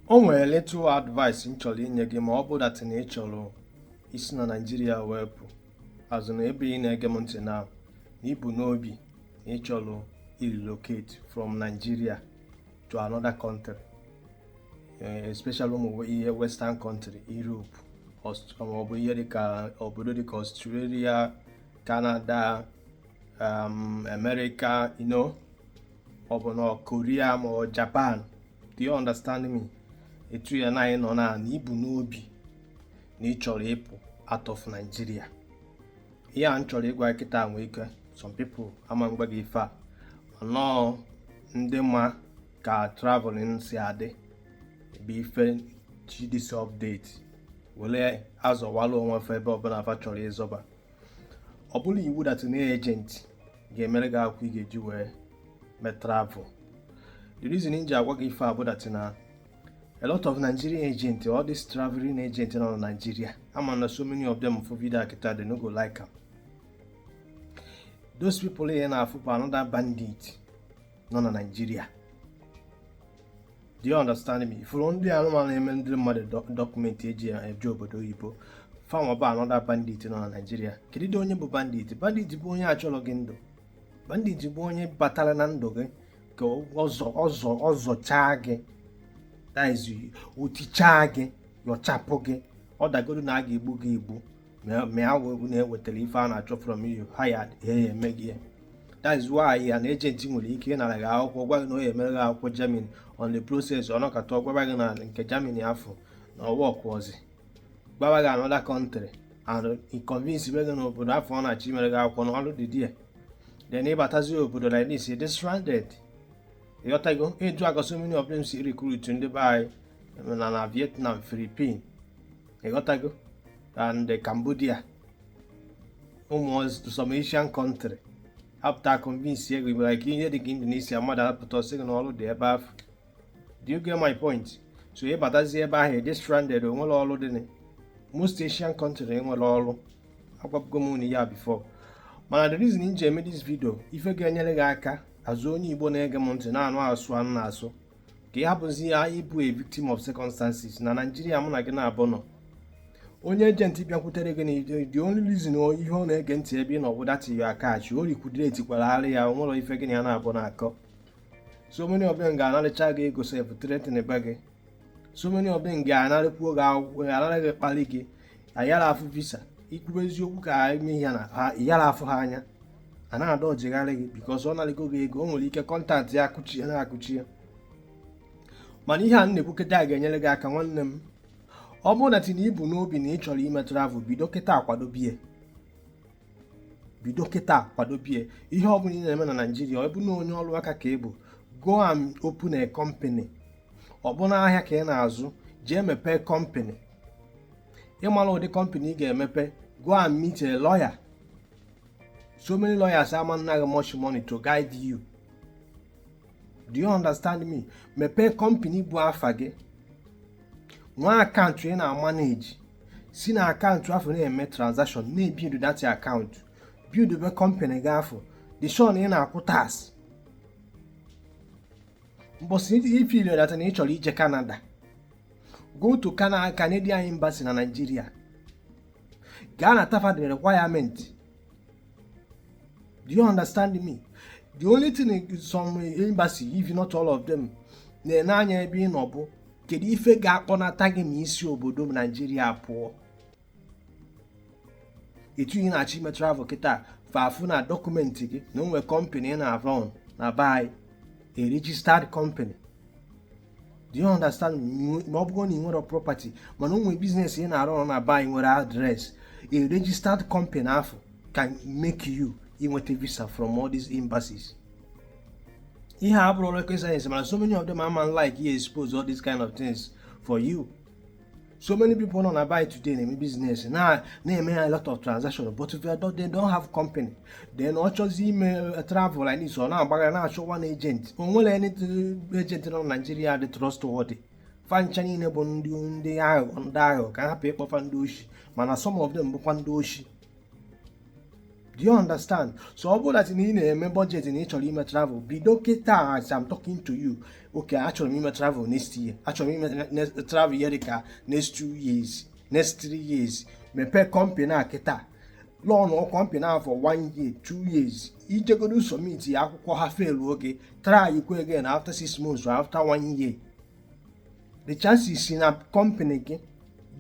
O nwere little advice m chọrọ inye gị ma ọ bụ that na ị chọrọ isi na Naịjirịa wee pụ azụ na ebe ị na-ege m ntị na ibu n'obi na ị chọrọ relocate from Nigeria to another country, especially ụmụ ihe western country, Europe maọbụ ihe dịka obodo dịka Australia, Canada, America, ọ bụ na Korea ma ọ Japan. Do you understand me? Etu ya na anyị nọ na ibu n'obi na ị chọrọ ịpụ out of Nigeria, ihe a m chọrọ ịgwa kịta nwee ike some people ama mgba gị ife a nọọ ndị ma ka traveling si adị bụ ife ji this update were azọwala onwe fa ebe ọbụla fa chọrọ ịzọba. Ọ bụrụ iwu that na agent ga-emere gị akwụkwọ ị ga-eji wee mee travel. The reason m ji agwa gị ife a bụ that na a lot of Nigerian agent, all these traveling agent nọ na Nigeria, ama na so many of them for video kịta, they no go like am. Those people ihe na-afụ bụ another bandit nọ na Nigeria. Do you understand me? Fụrụ ndị anụmanụ na-eme ndị mmadụ document eji eje obodo oyibo, fanwa bụ another bandit nọ na Nigeria. Kedu dị onye bụ bandit? Bandit bụ onye achọrọ gị ndụ. Bandit bụ onye batara na ndụ gị ka ọzọ ọzọ ọzọchaa gị, that is, otichaa gị, yọchapụ gị. Ọ dagodo na a ga-egbu gị egbu ma ya na-ewetara ife a na-achọ from you, ha ya eme gị. That is why ya na agent nwere ike ịnara gị akwụkwọ, gwa gị na ọ ya emere gị akwụkwọ Germany. On the process, ọ nọkọta ọ gwaba gị na nke Germany afọ na ọwọkụ ọzi, gbawa gị another country and i convince gị na obodo afọ ọ na-achọ imere gị akwụkwọ na ọrụ dị there. Then ịbatazi obodo like this, dị stranded. Ịghọtago etu aka so many of them si recruit ndị be anyị na Vietnam, Philippines, ịghọtago, and Cambodia, ụmụ some Asian country apụta convince gị like ihe dịka Indonesia, mmadụ apụta ọsị gị na ọrụ dị ebe ahụ. Do you get my point? So ịbatazi ebe ahụ, dị stranded. O nwere ọrụ dị most Asian country enwere ọrụ. Agwabugo m unu ya before, mana the reason m ji eme this video, ife ga-enyere gị aka azụ onye Igbo na-ege m ntị na-anụ asụ anụ na-asụ ka ị hapụzi ya ịbụ a victim of circumstances na Nigeria. Mụ na gị na-abụ nọ, onye agent bịakwutere gị na the only reason ihe ọ na-ege ntị ebe ị nọ bụ that ya cash o liquidate kwara arị ya. Onwere ife gị na ya na-abụ na-akọ. So many of them ga-anarịcha gị ego sef, threaten be gị. So many of them ga-anarịkwuo gị akwụkwọ, anara gị, kpali gị ayara afụ visa. Ikwube eziokwu ka ime ihe na ha yara afụ ha anya, a na-ada ọjigharị gị because ọ narịgo gị ego. O nwere ike contact ya akụchie na akụchie. Mana ihe a m na-ekwu kịta ga-enyere gị aka, nwanne m. Ọ bụrụ na tina ibu n'obi na ị chọrọ ime travel, bido kịta kwadobie, bido kịta kwadobie. Ihe ọ bụla ị na-eme na Naijiria, ọ bụ na onye ọrụ aka ka ị bụ, go and open a company. Ọ bụ n'ahịa ka ị na-azụ, jee mepee company. Ịmara ụdị company ị ga-emepe, go and meet a lawyer. So many lawyers ama nna gị much money to guide you. Do you understand me? Mepee company bụ afa gị, nwee account ị na-amanage, si na account afọ na-eme transaction, na-ebuild that account, build be company gị afọ dị sure na ị na-akwụ tax. Mbọsị ifili data na ị chọrọ ije Canada, go to Canada, Canadian Embassy na Nigeria, gaa na tafa the requirement. Do you understand me? The only thing some embassy, if not all of them, na-ene anya ebe ị nọ bụ kedu ife ga-akpọnata gị ma isi obodo Naijiria pụọ. Etu ị na-achọ ime travel kịta, fafụ na document gị na onwe company ị na-run na be anyị, a registered company. Do you understand? Ma ọ bụrụ na ị nwere property, mana o nwere business ị na-arụ ọrụ na be anyị nwere address, a registered company afọ can make you inweta visa from all these embassies. Ihe a bụrụ rocket science, mana so many of them ama like you expose all these kind of things for you. So many people nọ na buy today na-eme business, na na-eme a lot of transaction, but if they don't have company, then ọ chọzi ime travel like this, ọ na-agbagha na-achọ one agent. O nwere any agent nọ na Nigeria dị trustworthy. Fancha niile bụ ndị aghụghọ, ndị aghụghọ ka hapụ ịkpọfa ndị oshi, mana some of them bụkwa ndị oshi. Do you understand? So ọ bụrụ that na ị na-eme budget na ị chọrọ ime travel, bido kịta as I'm talking to you. Okay, achọrọ m ime travel next year, achọrọ m ime travel ihe dịka next 2 years, next 3 years. Mepee company a kịta, run company ahụ for one year, 2 years, ijegodo submit ya akwụkwọ, ha fail oge, try kwe again after 6 months or after one year. The chances na company gị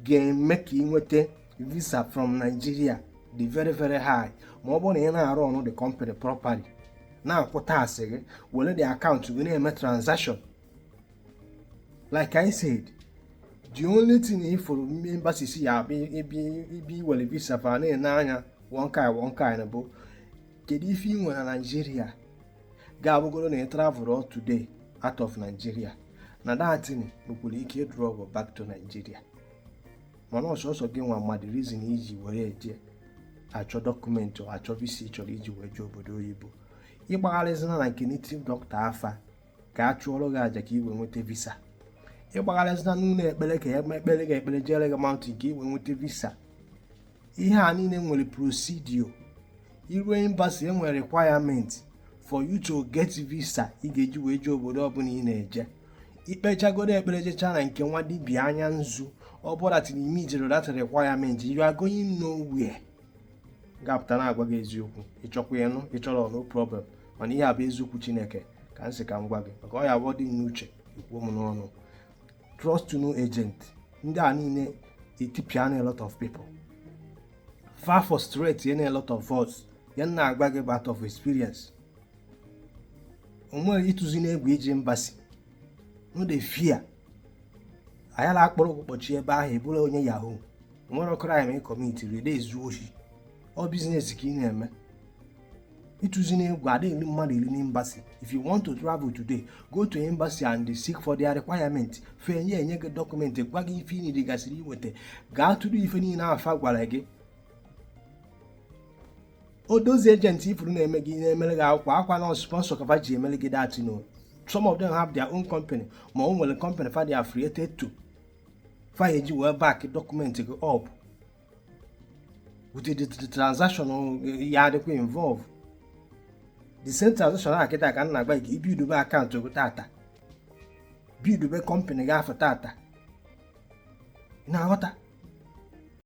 ga-eme ka ị nweta visa from Nigeria dị very, very high, ma ọ bụrụ na ị na-arụ ọrụ the company properly, na-akwụ tax gị, were the account gị na-eme transaction. Like I said, the only thing ifuru embassy si ya ibi iwere visa fa na-ene anya one kind, one kind bụ kedu ife ị nwere na Nigeria ga-abụgoro na ị travel all today out of Nigeria, na datin nwekwara ike drop back to Nigeria. Mana ọsọsọ gị nwa mmadụ reason iji were eje achọ document, achọ visa ị chọrọ iji wee jee obodo oyibo. Ịgbagharịzina na nke native doctor afa ka a chụọrọ gị aja ka ị wee nweta visa. Ịgbagharịzina n'ụlọ ekpere ka ya ekpere gị ekpere, jere gị mountain ka ị wee nweta visa. Ihe a niile nwere procedure. Iruo embassy, enwere requirement for you to get visa ị ga-eji wee jee obodo ọbụla ị na-eje. Ikpechagodo ekpere, jecha na nke nwa dibịa anya nzu, ọ bụla tiri ime ijere that requirement, you are going nowhere. Ga-apụta na-agwa gị eziokwu, ịchọkwa ịnụ, ịchọrọ, no problem, mana ihe a bụ eziokwu Chineke ka m sị ka m gwa gị, maka ọ ya abụọ dị n'uche ekwuo m n'ọnụ. Trust no agent. Ndị a niile etipịa na a lot of people, far frustrate na a lot of us. Ya na-agwa gị bụ out of experience. O nwere ịtụzi n'egwu iji embassy, no dey fear. Anyala akpọrọ ụkpọchi ebe ahụ ebụrụ onye yahoo. Nwere crime ị commitiri, ede ezu ohi, ọ business ka ị na-eme. Ịtụzi n'egwu adịghị mmadụ iri n'embassy. If you want to travel today, go to embassy and seek for their requirement. Fe enye enye gị document, gwa gị ife ị gasịrị iweta. Gaa tụrụ ife niile afa gwara gị. Odozi agent ifuru na-eme gị, na-emere gị akwụkwọ akwa na sponsor ka ji emere gị that. No, some of them have their own company, ma o nwere company fa dey affiliated to, fa eji wee back document gị up with the transaction ya adịkwa involve the same transaction a. Kịta ka m na-agba gị, ibidobe account gị tata, bidobe company gị afọ tata. Ị na-aghọta?